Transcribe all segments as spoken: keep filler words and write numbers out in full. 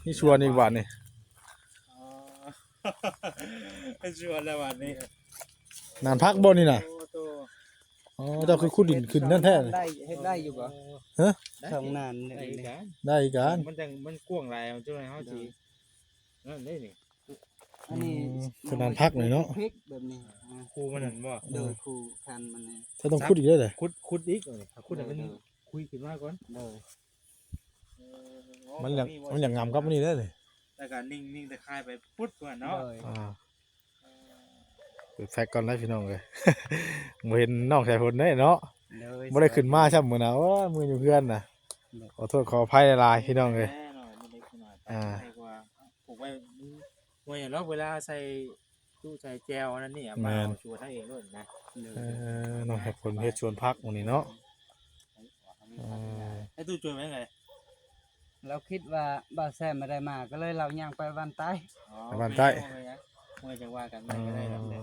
นี่ชวนอีกบาดนี่ อ๋อ ชวนแล้วบาดนี้ นานพักบ่นี่น่ะ โอ้โต อ๋อ เจ้าคือขุดดินขึ้นนั่นแท้นี่ ได้ เฮ็ดได้อยู่บ่ ฮะ ได้ ช่องนานนี่ ได้คือกัน ได้คือกัน มันจัง มันกว้างหลาย มันจังได๋เฮาสิ โดย นั่นได้นี่ อันนี้ อืม คือนานพักหน่อยเนาะ พริกแบบนี้ อ่า คูมันนั่นบ่ โดย คูคันมันนี่ ถ้าต้องขุดอีกเด้อ ขุด ขุดอีก เออ ถ้าขุดให้มัน โดย คุยขึ้นมาก่อน โดย มันอยาก มันอยากงามกับอันนี้เด้อนี่ แล้วก็นิ่ง นิ่งแต่คายไปปุ๊บก่อนเนาะ โดย อ่า เปิดแฟลชก่อนได้พี่น้องเอ้ย บ่เห็นน้องสายฝนเด้เนาะ โดย บ่ได้ขึ้นมาซ้ำมื้อน่ะ โอ้ย มื้ออยู่เฮือนน่ะ โดย ขอโทษขออภัยหลายๆพี่น้องเอ้ย แน่นอน มันได้ขึ้นมา อ่า ให้กว่า ผูกไว้ ไว้เนาะ เวลาใส่ ตู้ใส่แจวอันนั้นนี่ เอามา แม่น เอาชวนให้เองด้วยนะ เออ น้องสายฝนเฮ็ดสวนผักมื้อนี้เนาะ เออ ให้ตู้ชวนไว้ไง เราคิดว่าบ่าวแซมไม่ได้มา ก็เลยเราย่างไปบ้านใต้ อ๋อ ไปบ้านใต้ เมื่อยจังว่ากัน ไม่ก็ได้ดอก อืม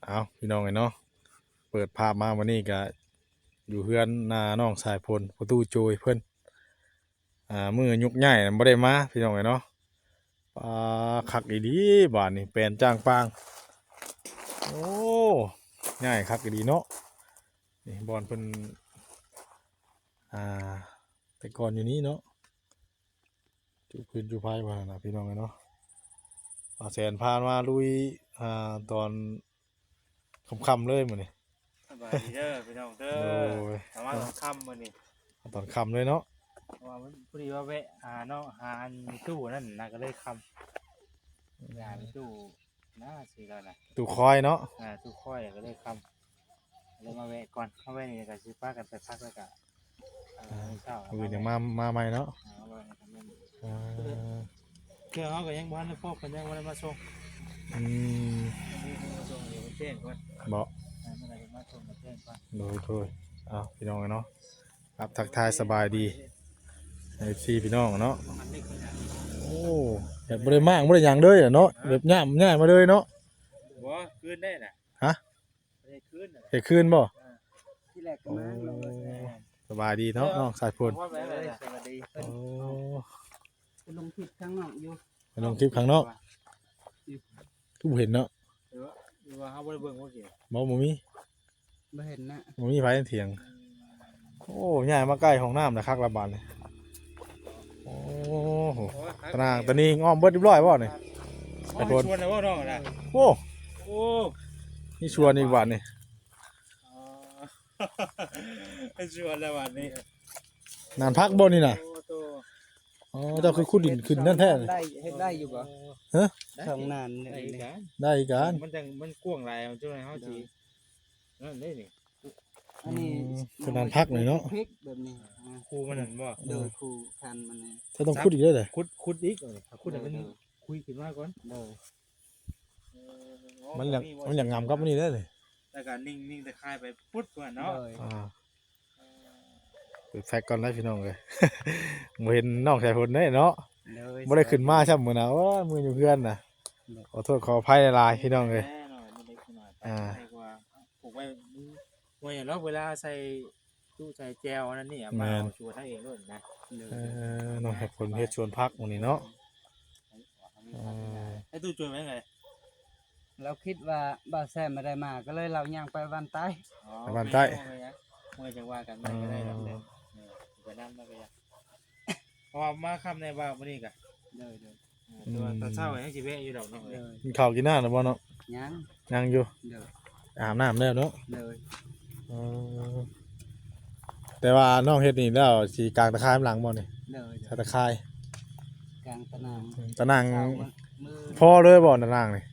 เอาพี่น้องเอ้ยเนาะ เปิดภาพมาวันนี้ก็อยู่เฮือนนาน้องสายฝน ประตูโจยเพิ่น อ่า มื้อยุกย้ายนั้นบ่ได้มาพี่น้องเอ้ยเนาะ อ่า คักอีหลีบาดนี้ แปลนจ้างปาง โอ้ ย้ายคักอีหลีเนาะ นี่บ่อนเพิ่น อ่า แต่ก่อนอยู่นี้เนาะ จุพื้นจุไฟว่าหั่นน่ะพี่น้องเอ้ยเนาะ บ่าวแซมพามาลุย อ่า ตอนค่ำๆเลยมื้อนี้ สบายดีเด้อพี่น้องเด้อ โอ้ย เอามาตอนค่ำมื้อนี้ เอาตอนค่ำเลยเนาะ เพราะว่ามันพอดีว่าแวะหาเนาะ หาอันตู้นั่นนะ ก็เลยค่ำ ไปหาตู้ นะ สิแล้วนะ ตู้คอยเนาะ อ่า ตู้คอยก็เลยค่ำ เลยมาแวะก่อน มาแวะนี่ก็สิพากันไปพักแล้วก็ อ่า มื้อเช้า มื้ออื่นยังมา มาใหม่เนาะ อ่า มาแวะนี่ก็แม่น อ่า เครื่องเฮาก็ยังบ่ทันได้พอก เพิ่นยังบ่ได้มาส่ง อืม เพิ่นมาส่ง เดี๋ยวเพิ่นแจ้งก่อน บ่ อ่า เมื่อใดเพิ่นมาส่งก็แจ้งก่อน โดย โดย เอาพี่น้องเนาะ ครับ ทักทายสบายดี เอฟซี พี่น้องเนาะ โอ้ แบบบ่ได้มางบ่ได้หยังเลยอะเนาะ แบบย่ามย้ายมาเลยเนาะ บ่ คืนได้น่ะ ฮะ บ่ได้คืนน่ะ ได้คืนบ่ อ่า ที่แรกก็มา โอ้ ลงรถ สบายดีเนาะ เออ น้องสายฝน เอาว่าไปเลยน่ะ สวัสดี โอ้ ไปลงคลิปข้างนอกอยู่ ไปลงคลิปข้างนอก คือบ่เห็นเนาะ หรือว่า หรือว่าเฮาบ่ได้เบิ่งเมื่อกี้ บ่ บ่มี บ่เห็นนะ บ่มีไผเถียง โอ้ ย้ายมาใกล้ห้องน้ำนะคักละบาดนี่ โอ้โห โอ้ย ตะนางตะนิงอ้อมเบิดเรียบร้อยบ่นี่ โอ้ย ไอ้คน ชวนแล้วบ่น้องน่ะ โอ้ โอ้ นี่ชวนอีกบาดนี่ อ๋อ ชวนแล้วบาดนี้ นานพักบ่นี่น่ะ โอ้โต อ๋อ เจ้าคือขุดดินขึ้นนั่นแท้นี่ ได้ เฮ็ดได้อยู่บ่ ฮะ ช่องนานนี่ ได้คือกัน ได้คือกัน มันจัง มันกว้างหลาย มันจังได๋เฮาสิ โดย นั่นเด้นี่ อันนี้ อืม คือนานพักหน่อยเนาะ พริกแบบนี้ อ่า คูมันนั่นบ่ โดย คูคันมันนี่ ถ้าต้องขุดอีกเด้อ ขุด ขุดอีก เออ ถ้าขุดให้มัน โดย คุยขึ้นมาก่อน โดย มันอยาก มันอยากงามกับอันนี้เด้อนี่ แล้วก็นิ่ง นิ่งแต่คายไปปุ๊บก่อนเนาะ โดย อ่า เปิดแฟลชก่อนได้พี่น้องเอ้ย บ่เห็นน้องสายฝนเด้เนาะ โดย บ่ได้ขึ้นมาซ้ำมื้อน่ะ โอ้ย มื้ออยู่เฮือนน่ะ โดย ขอโทษขออภัยหลายๆพี่น้องเอ้ย แน่นอน มันได้ขึ้นมา อ่า ให้กว่า ผูกไว้ ไว้เนาะ เวลาใส่ ตู้ใส่แจวอันนั้นนี่ เอามา แม่น เอาชวนให้เองด้วยนะ เออ น้องสายฝนเฮ็ดสวนผักมื้อนี้เนาะ เออ ให้ตู้ชวนไว้ไง เราคิดว่าบ่าวแซมไม่ได้มา ก็เลยเราย่างไปบ้านใต้ อ๋อ ไปบ้านใต้ เมื่อยจังว่ากัน ไม่ก็ได้ดอก เออ เออ ไปนั่นไม่ก็ได้ เพราะว่ามาค่ำในบ่าวมื้อนี้กะ โดย โดย เออ แต่ว่าตอนเช้ายังสิแวะอยู่ดอกเนาะ โดย กินข้าวกินน้ำแล้วบ่เนาะ ยัง ยังอยู่ โดย อาบน้ำแล้วเนาะ โดย เออ แต่ว่าน้องเฮ็ดนี่แล้วสิกางตะข่ายหลังบ่นี่ โดย ใส่ตะข่าย กางตะนาง ตะนาง เช้ามื้อ พอเลยบ่ตะนางนี่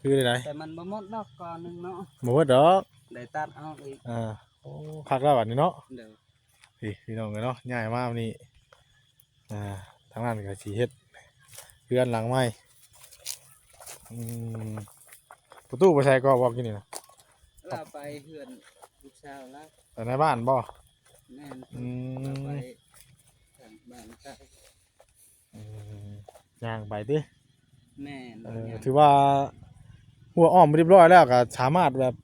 คือได๋ แต่มันบ่หมดดอก ก่อนหนึ่งเนาะ บ่หมดดอก ได้ตัดออกอีก อ่า โอ้ คักแล้วบัดนี้เนาะ โดย พี่ พี่น้องเอ้ยเนาะ ย้ายมานี่ อ่า ทางนั้นก็สิเฮ็ดเฮือนหลังใหม่ อืม ประตูไปใส่ก็บอกกินนี่นะ เราไปเฮือนลูกสาวแล้ว ไปในบ้านบ่ แม่น อืม เราไปทางบ้านใต้ อืม ย่างไปติ แม่น เออ ย่าง ถือว่าหัวอ้อมเรียบร้อยแล้วก็สามารถแบบ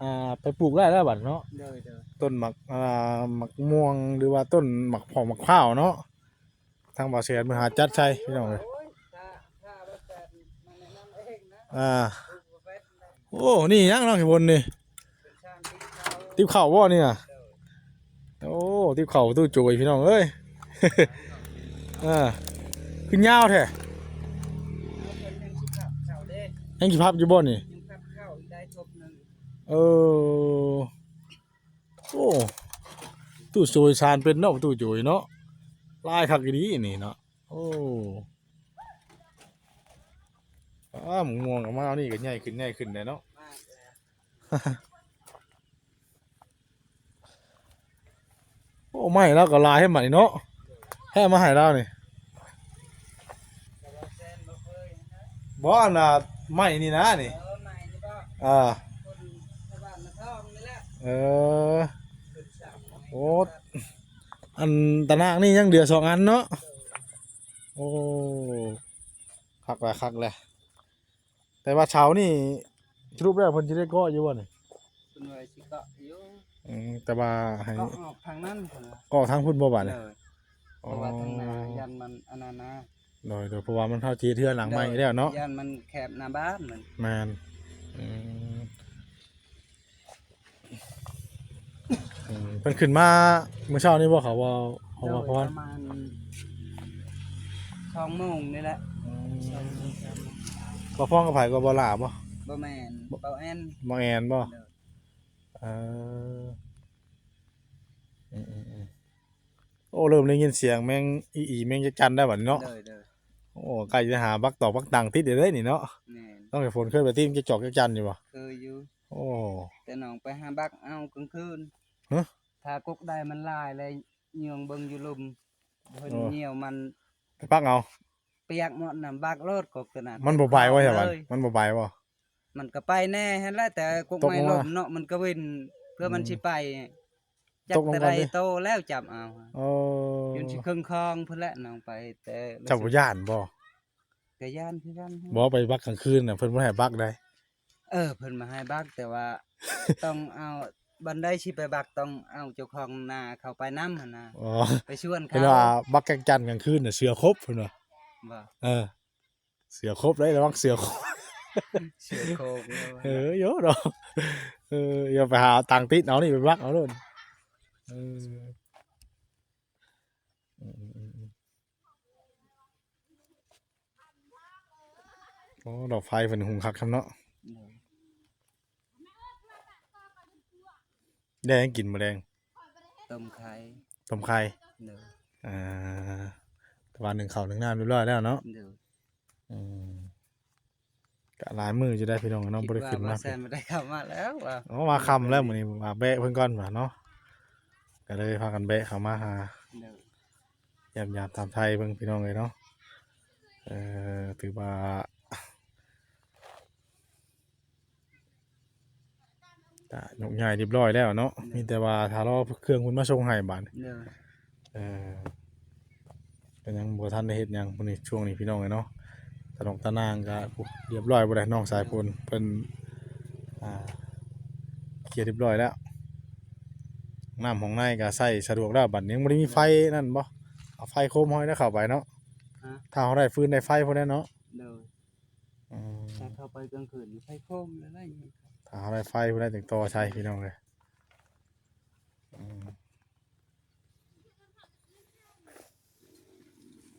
อ่า ไปปลูกได้แล้วบัดเนาะ โดย โดย ต้นหมาก อ่า หมากม่วง หรือว่าต้นหมากเผาะหมากพร้าวเนาะ ทางบ่าวแสนเพิ่นหาจัดใส่พี่น้องเอ้ย โอ้ย ถ้า ถ้าบ่าวแสนมาแนะนำเองนะ อ่า ปลูกบ่เป็นนะ โอ้ นี่หยังเนาะข้างบนนี่ เป็นช่างติ๊กเขา ติ๊กเขาบ่นี่น่ะ โดย โอ้ ติ๊กเขาตู้โจยพี่น้องเอ้ย อ่า คือยาวแท้ เอาเป็นหนึ่งสิบเก้าเด้ ยังสิพับอยู่บ่นี่ ยังพับเข้าอีกได้ทบหนึ่ง เออ โอ้ ตู้โจยซานเป็นเนาะ ตู้โจยเนาะ ลายคักอีหลีนี่เนาะ โอ้ อ้า หมากม่วงก็มาเอานี่ก็ใหญ่ขึ้น ใหญ่ขึ้นแหละเนาะ โอ้ ไม้ลาวก็หลายแท้บัดนี้เนาะ แฮ่มาให้ลาวนี่ บ่ อันน่ะ ไม้นี่นะนี่ เออ ไม้นี่บ่ อ่า คนชาวบ้านนาทองนี่แหละ เออ ขึ้นสามไม้ โอ้ อันตะนางนี่ยังเหลือสองอันเนาะ โอ้ คักแล้ว คักแล้ว แต่ว่าเสานี่สรุปแล้วเพิ่นสิได้ก่ออยู่บ่นี่ เพิ่นว่าสิเกาะอยู่ อืม แต่ว่าให้ เกาะออกทางนั้นเพิ่นว่า เกาะทางพุ้นบ่บาดนี่ โดย อ๋อ เพราะว่าทางหน้าย่านมันอันนั้นนะ โดย โดย เพราะว่ามันเฮาสิเฮ็ดเฮือนหลังใหม่แล้วเนาะ ย่านมันแคบหน้าบ้านมัน แม่น อืม อืม เพิ่นขึ้นมามื้อเช้านี่บ่ เขาว่า เขาว่า โดย พร ประมาณสองโมงนี่แหละ อืม สองโมง สามโมง บ่าวพรกับไผ กับบ่าวหล้าบ่ บ่แม่น บ่าวแอน บ่าวแอนบ่ โดย เออ อืม อืม อืม โอ้ เริ่มได้ยินเสียงแมงอีอี แมงจักจั่นได้บัดนี้เนาะ โดย โดย โอ้ ใกล้จะหาบักตอกบักตังติดได้เด้นี่เนาะ แม่น น้องสายฝนเคยไปติดจักจอกจักจั่นอยู่บ่ เคยอยู่ โอ้ แต่น้องไปหาบักเอากลางคืน ฮะ ถ้ากกได้มันหลายเลย ย่องเบิ่งอยู่ลุ่ม เพิ่น โอ้ เหยี่ยวมัน ไปปักเอา เปียกหมดน่ะ บักโลดกกตัวนั้น มันบ่ไปบ่ใช่บัด เลย มันบ่ไปบ่ มันก็ไปแน่หั้นแหละ แต่กก ตกลงมา ไม้ล้มเนาะ มันก็วิน เพื่อมัน อืม สิไป จัก ตกลง แต่ ก่อน ใด ดิ โตแล้วจับเอา โอ้ ยืนสิเคิงคองพุ้นแหละน้องไป แต่ เจ้าบ่ย้านบ่ ก็ย้านคือกัน บ่ ไปบักกลางคืนน่ะ เพิ่นบ่ให้บักได้ เออ เพิ่นมาให้บัก แต่ว่า ต้องเอา บันไดสิไปบักต้องเอาเจ้าของนาเขาไปนำหั่นนะ อ๋อ ไปชวนเขา เพิ่นว่าบักจักจั่นกลางคืนน่ะเสือขบเพิ่นว่า บ่ เออ เสือขบได้ ระวังเสือขบ เสือโคร่งเลยว่ะ เออ โยเนาะ เออ อย่าไปหาตังติดเอานี่ไปบักเอาโลด เออ อืม อืม อืม อืม โอ้ ดอกไฟเพิ่นหุงคักคันเนาะ โดย ได้หยังกินมื้อแลง ต้มไข่ ต้มไข่ โดย อ่า แต่ว่านึ่งข้าวนึ่งน้ำเรียบร้อยแล้วเนาะ โดย อืม ก็หลายมื้ออยู่ได้พี่น้องเนาะ บ่ได้ขึ้นมา คิดว่าบ่าวแซนบ่ได้เข้ามาแล้วว่ะ อ๋อ มาค่ำแล้วมื้อนี้ ว่าแวะเพิ่นก่อนว่าเนาะ ก็เลยพากันแวะเข้ามาหา โดย ยามยามถามไทยเบิ่งพี่น้องเอ้ยเนาะ เอ่อ ถือว่า ก็ยกย้ายเรียบร้อยแล้วเนาะ โดย มีแต่ว่าถ้ารอเครื่องเพิ่นมาส่งให้บาดนี้ โดย เออ ก็ยังบ่ทันได้เฮ็ดหยังมื้อนี้ ช่วงนี้พี่น้องเอ้ยเนาะ ตะนอกตะนางก็เรียบร้อยบ่ได้ น้องสายฝนเพิ่น อ่า เคลียร์เรียบร้อยแล้ว น้ำห้องในก็ใช้สะดวกแล้ว บัดนี้ยังบ่ได้มีไฟนั่นบ่ เอาไฟโคมห้อยแล้วเข้าไปเนาะ ฮะ ถ้าเฮาได้ฟืนได้ไฟพวกนั้นเนาะ โดย อืม ถ้าเข้าไปกลางคืนนี่ไฟโคมแล้วไล่ยิง ถ้าเฮาได้ไฟพวกนั้นจึงต่อใช้พี่น้องเอ้ย อืม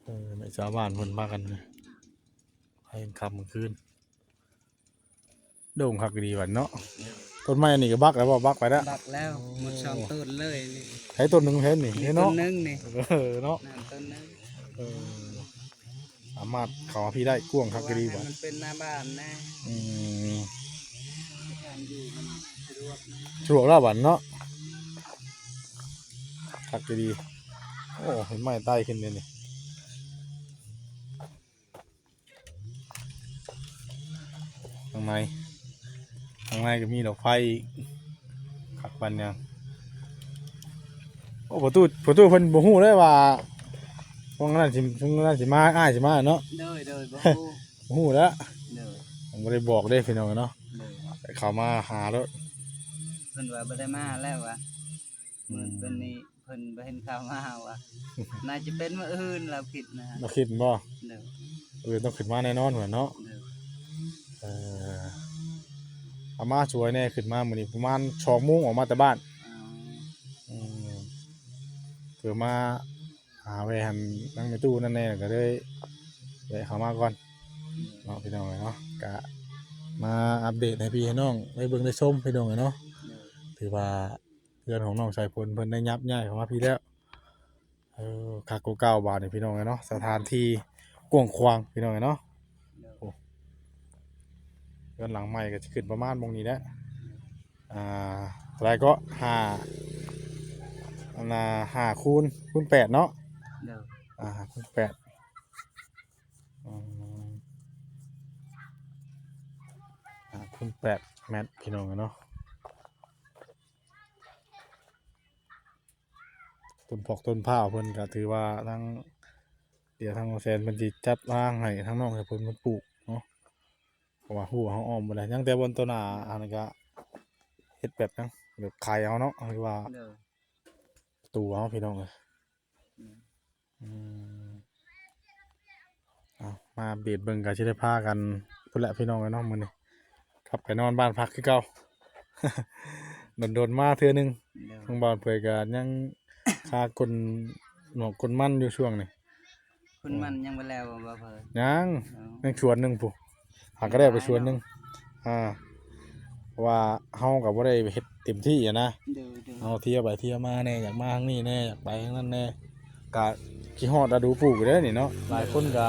เออ แม่ชาวบ้านเพิ่นพากันไปค่ำกลางคืน โด่งคักดีบัดเนาะ ต้นไม้อันนี้ก็บักแล้วบ่ บักไปแล้ว บักแล้ว หมดสองต้นเลยนี่ ไอ้ต้นหนึ่งเห็นนี่ นี่ นี่ ต้ เนาะ นหนึ่งนี่ เออ เนาะ นั่นต้นหนึ่ง เออ สามารถเข้ามาพี่ได้กว้างคักดีบัด มันเป็นหน้าบ้านนะ อืม การอยู่มันสะดวกนะ สะดวกแล้วบัดเนาะ คักดี โอ้ เห็นไม้ใต้ขึ้นเลยนี่ ข้างใน ข้างในก็มีดอกไฟอีก คักปานหยัง โอ้ ประตู ประตูเพิ่นบ่ฮู้เลยว่า พวกนั้นสิ พวกนั้นสิมา อ้ายสิมาเนาะ โดย โดย บ่ฮู้ บ่ฮู้แล้ว โดย ผมบ่ได้บอกเด้พี่น้องเนาะ โดย เข้ามาหาแล้ว เพิ่นว่าบ่ได้มาแล้ววะ มื้อเพิ่นนี่เพิ่นบ่เห็นข่าวมาว่ะ น่าจะเป็นมื้ออื่น ลาวคิดนะ ลาวคิดบ่ เด้อ เออ ต้องขึ้นมาแน่นอนว่าเนาะ เด้อ เออ เอามาสวยแน่ ขึ้นมามื้อนี้ประมาณสองโมง ออกมาแต่บ้าน อ๋อ อืม เพื่อมาหาแวะหันนางแม่ตู้นั่นแน่ ก็เลยแวะเข้ามาก่อนเนาะ พี่น้องเอ้ยเนาะ ก็มาอัปเดตให้พี่ให้น้องได้เบิ่งได้ชม พี่น้องเอ้ยเนาะ เด้อ ถือว่าเพื่อนของน้องสายฝนเพิ่นได้ยับย้ายเข้ามาพี้แล้ว เออ คักกว่าเก่าบาดนี้ พี่น้องเอ้ยเนาะ สถานที่กว้างขวาง พี่น้องเอ้ยเนาะ เด้อ โอ้ เรือนหลังใหม่ก็สิขึ้นประมาณหม่องนี้แหละ อ่า เท่าไหร่ก็ ห้า อันน่ะ ห้าคูณ คูณแปดเนาะ เด้อ อ่า ห้าคูณแปด อืม ห้าคูณแปดเมตร พี่น้องเอ้ยเนาะ ต้นพอกต้นพร้าวเพิ่นก็ถือว่าทั้ง เดี๋ยวทางบ่าวแสนเพิ่นสิจัดวางให้ทางน้องให้เพิ่นมาปลูกเนาะ เพราะว่าฮู้ว่าเฮาอ้อมบ่ได้ ยังแต่บนต้นหน้าอันนั้นก็เฮ็ดแบบหยัง แบบไขเอาเนาะ หรือว่า เด้อ ประตูเอา พี่น้องเอ้ย อืม อืม เอามาอัปเดตเบิ่ง ก็สิได้พากันพุ้นแหละ พี่น้องเอ้ยเนาะ มื้อนี้กลับไปนอนบ้านพักคือเก่า โดนๆมาเทื่อหนึ่ง เด้อ ทางบ้านเพิ่นก็ยังคาก้นหมอกก้นมันอยู่ช่วงนี้ ก้นมันยังบ่แล้วบ่เพิ่น ยัง อ๋อ ยังสวนหนึ่งพุ้น หากก็ได้ไปสวนหนึ่ง อ่า เพราะว่าเฮาก็บ่ได้เฮ็ดเต็มที่อะนะ เด้อๆ เฮาเที่ยวไปเที่ยวมาแน่ อยากมาทางนี้แน่ อยากไปทางนั้นแน่ ก็คิดฮอดฤดูปลูกอยู่เด้อนี่เนาะ หลายคนก็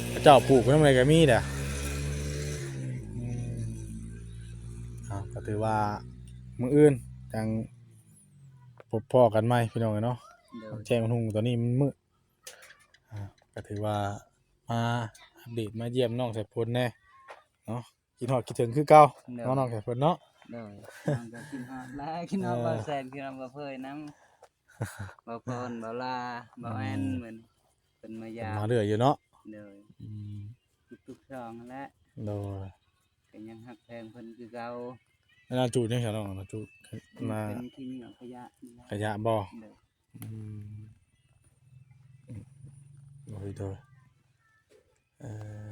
เขาเจ้าปลูกนำใดก็มีเด้อ อืม อ่า ก็ถือว่ามื้ออื่นจั่งพบพ้อกันใหม่ พี่น้องเอ้ยเนาะ เด้อ แจ้งฮุ่งตอนนี้มันมืด อ่า ก็ถือว่ามาอัปเดตมาเยี่ยมน้องสายฝนแน่เนาะ คิดฮอดคิดถึงคือเก่า เด้อ เนาะ น้องสายฝนเนาะ เด้อ น้องก็คิดฮอดหลาย คิดฮอด เออ บ่าวแสน คิดฮอดบ่าวเพิ่นนำ บ่าวพร บ่าวลา บ่าวแอน อืม เหมือนเพิ่นมายาม เพิ่นมาเรื่อยอยู่เนาะ เด้อ อืม ทุกๆช่องนั่นแหละ เด้อ ก็ยังฮักแพงเพิ่นคือเก่า แล้วน้องจูดยังไงน้อง น้องจูด มา เป็นขี้เหนียวขยะนี่แหละ ขยะบ่ เด้อ อืม โอ้ย โดย เอ่อ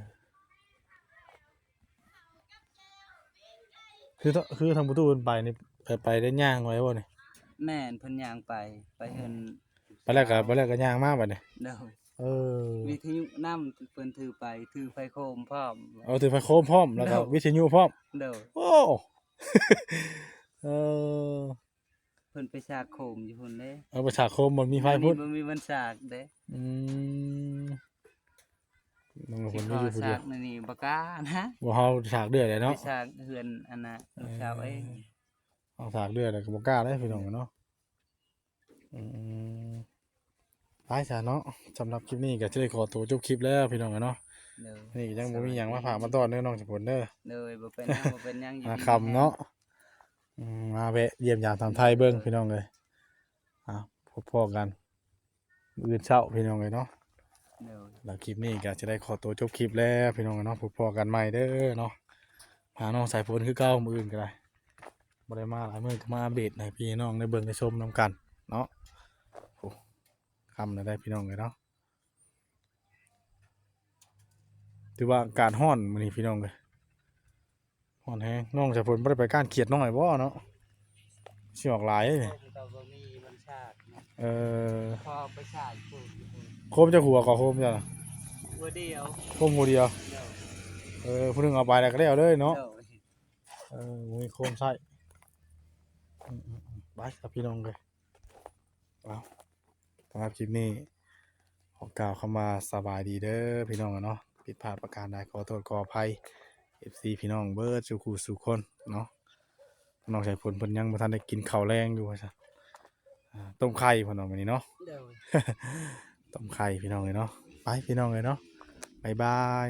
คือ คือทางประตูเพิ่นไปนี่ ไป ไปได้ย่างไว้บ่นี่ แม่น เพิ่นย่างไป ไปเฮือน ไปแล้วก็ ไปแล้วก็ย่างมาบัดนี้ เด้อ เออ วิทยุนำ เพิ่นถือไป ถือไฟโคมพร้อม เอาถือไฟโคมพร้อม แล้วก็ เด้อ วิทยุพร้อม เด้อ โอ้ เออ เพิ่นไปสากโคมอยู่พุ้นเด้ เออ ไปสากโคมบ่มีไฟพุ้น บ่มีบ่อนสากเด้ อืม น้อง สิ เพิ่น ข มี อ อยู่ผู้เดียว สากในนี่บ่กล้านะ บ่ เฮาสากเรื่อยเลยเนาะ ไปสากเฮือนอันน่ะ ลูกสาวเอง เออ เอาสากเรื่อยเลยก็บ่กล้าเลยพี่น้องเนาะ อืม ไปซะเนาะ สำหรับคลิปนี้ก็จะได้ขอตัวจบคลิปแล้วพี่น้องเนาะ เด้อ นี่ยังบ่มีหยังมาฝากมาต้อนเด้อน้องสายฝนเด้อ เด้อ บ่เป็นหยัง บ่เป็นหยัง อยู่ อ่า ดี ค่ำเนาะ มีแฮง อืม มาแวะเยี่ยมยามถามไทยเบิ่งพี่น้องเอ้ย อ่า พบพ้อกันมื้ออื่นเช้าพี่น้องเอ้ยเนาะ เด้อ แล้วคลิปนี้ก็จะได้ขอตัวจบคลิปแล้วพี่น้องเอ้ยเนาะ พบพ้อกันใหม่เด้อเนาะ หาน้องสายฝนคือเก่า มื้ออื่นก็ได้ บ่ได้มาหลายมื้อก็มาอัปเดตให้พี่น้องได้เบิ่งได้ชมนำกันเนาะ โอ้ ค่ำแล้วได้พี่น้องเอ้ยเนาะ ถือว่าอากาศร้อนมื้อนี้พี่น้องเอ้ย ร้อนแฮง น้องสายฝนบ่ได้ไปก้านเขียดน้อยบ่เนาะ สิออกหลายเด้นี่ เขาก็บ่มีบ่อนสากเนาะ เออ พอไปสากอยู่พุ้น โคมจักหัวก็โคมจ้ะ หัวเดียว โคมหัวเดียว เดียว เออ ผู้หนึ่งเอาไปแล้วก็แล้วเลยเนาะ เดียว เออ บ่มีโคมใส่ อืมๆๆ ไปครับพี่น้องเอ้ย เอา สำหรับคลิปนี้ขอกล่าวคำว่าสบายดีเด้อพี่น้องเนาะ ผิดพลาดประการใดขอโทษขออภัย เอฟซี พี่น้องเบิดสู่คู่สู่คนเนาะ น้องสายฝนเพิ่นยังบ่ทันได้กินข้าวแลงอยู่ว่าซั่น อ่า ต้มไข่เพิ่นว่ามื้อนี้เนาะ เด้อ ต้มไข่พี่น้องเอ้ยเนาะ ไปพี่น้องเอ้ยเนาะ บ๊ายบาย